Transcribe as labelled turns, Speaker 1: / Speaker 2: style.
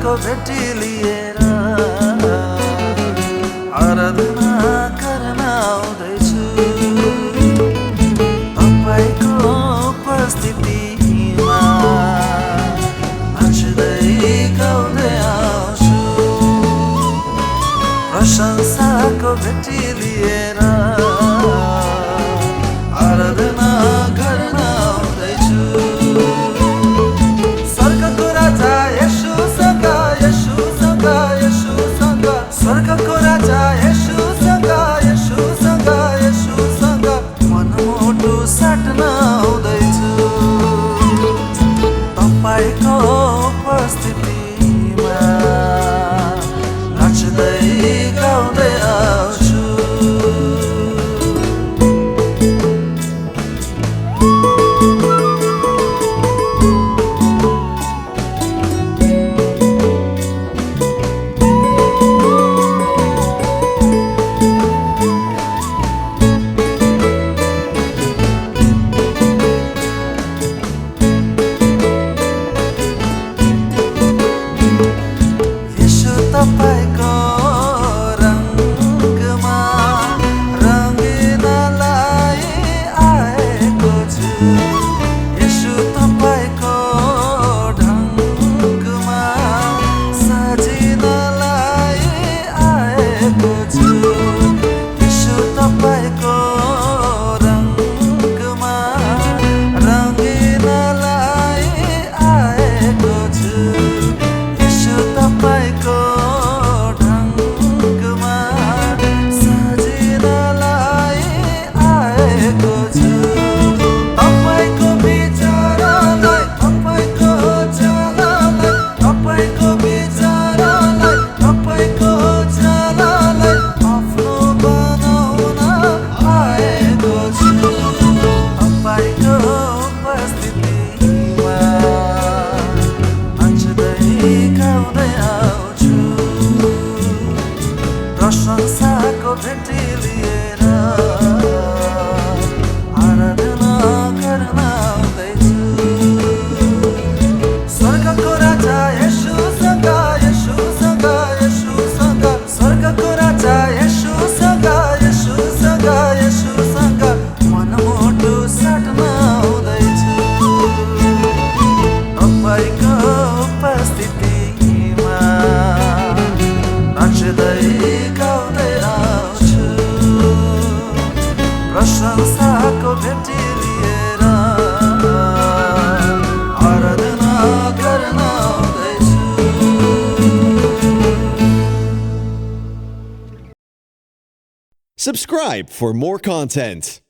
Speaker 1: प्रशंसाको भेटी लिएर आराधना गर्न आउँदैछु तपाईको उपस्थितिमा नाच्दै गाउँदै आउँछु प्रशंसाको भेटी लिएर आराधना गर्न आउँदैछु स्वर्गको राजा येशूसँग येशूसँग येशूसँग स्वर्गको राजा येशूसँग येशूसँग येशूसँग मनमुटु साट्न आउँदैछु तपाईको उपस्थितिमा नाच्दै गाउँदै आउँछु तपाईको रङमा रङ्गिनलाई आएको छु येशू तपाईको ढङ्गमा सजिनलाई आएको छु येशू तपाईको रङमा रङ्गिनलाई आएको छु येशू तपाईको प्रशंसाको भेटी लिएर आराधना गर्न आउँदैछु स्वर्गको राजा येशूसँग येशूसँग येशूसँग स्वर्गको राजा येशूसँग येशूसँग येशूसँग मनमुटु साट्न आउँदैछु तपाईको उपस्थितिमा नाच्दै प्रशंसाको भेटी लिएर आराधना गर्न आउँदैछु
Speaker 2: Subscribe for more content.